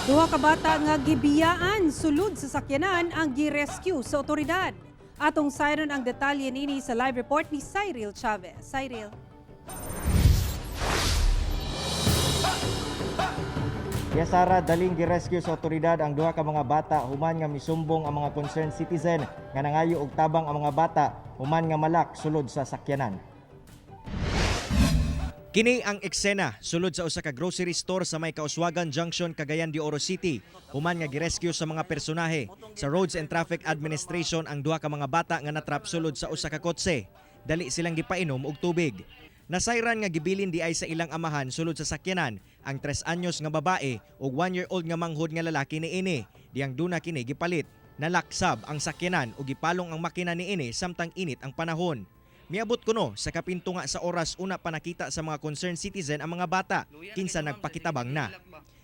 Duha ka bata nga gibiyaan sulod sa sakyanan ang gi-rescue sa otoridad. Atong sayron ang detalye nini sa live report ni Cyril Chavez. Cyril. Yes, Sara, daling girescue sa otoridad ang duha ka mga bata human nga misumbong ang mga concerned citizen nga nangayo og tabang ang mga bata human nga malak sulod sa sakyanan. Kini ang eksena sulod sa usa ka grocery store sa may Kauswagan Junction, Cagayan de Oro City. Human nga girescue sa mga personahe sa Roads and Traffic Administration ang duha ka mga bata nga natrap sulod sa usa ka kotse. Dali silang gipainom og tubig. Nasayran nga gibilin di ay sa ilang amahan sulod sa sakyanan ang 3 anyos nga babae ug 1-year-old nga manghod nga lalaki niini. Diyang duna kini gipalit. Nalaksab ang sakyanan ug gipalong ang makina niini samtang init ang panahon. Miabot kuno sa kapinto nga sa oras una pa nakita sa mga concerned citizen ang mga bata kinsa nagpakitabang na.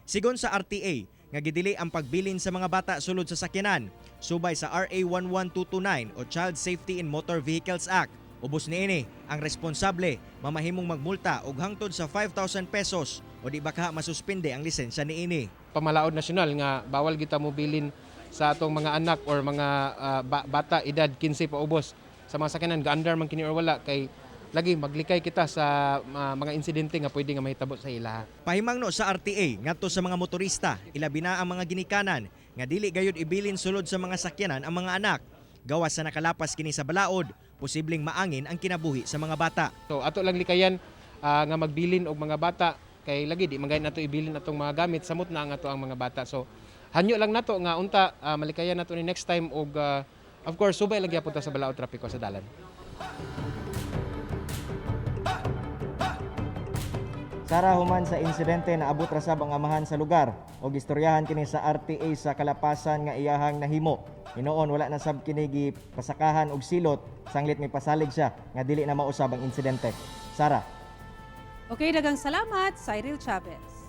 Sigon sa RTA nga gidili ang pagbilin sa mga bata sulod sa sakyanan subay sa RA 11229 o Child Safety in Motor Vehicles Act. Ubos niini ang responsable mamahimong magmulta og hangtod sa 5,000 pesos o di baka masuspende ang lisensya niini. Pamalaod nasyonal nga bawal kita mobilin sa atong mga anak or mga bata edad 15 paubos sa mga sakyanan, gaandar man kini or wala, kay lagi maglikay kita sa mga insidente nga pwede nga mahitabo sa ila. Pahimangno sa RTA ngadto sa mga motorista, ilabi na ang mga ginikanan nga dili gayud ibilin sulod sa mga sakyanan ang mga anak. Gawas sa nakalapas kini sa balaod, posibleng maangin ang kinabuhi sa mga bata. So ato lang likayan nga magbilin og mga bata kay lagi di man gayud nato ibilin atong mga gamit, samot na ang ato ang mga bata. So hanyo lang nato nga unta malikayan nato ni next time og of course subay lang gyapon ta sa balaod trapiko sa dalan. Sara, human sa insidente naabot ra sab ang amahan sa lugar og istoryahan kini sa RTA sa kalapasan nga iyahang nahimo. Hinuon wala na sab kini gipasakahan og silot sanglit may pasalig siya nga dili na mausab ang insidente. Sara. Okay, daghang salamat, Cyril Chavez.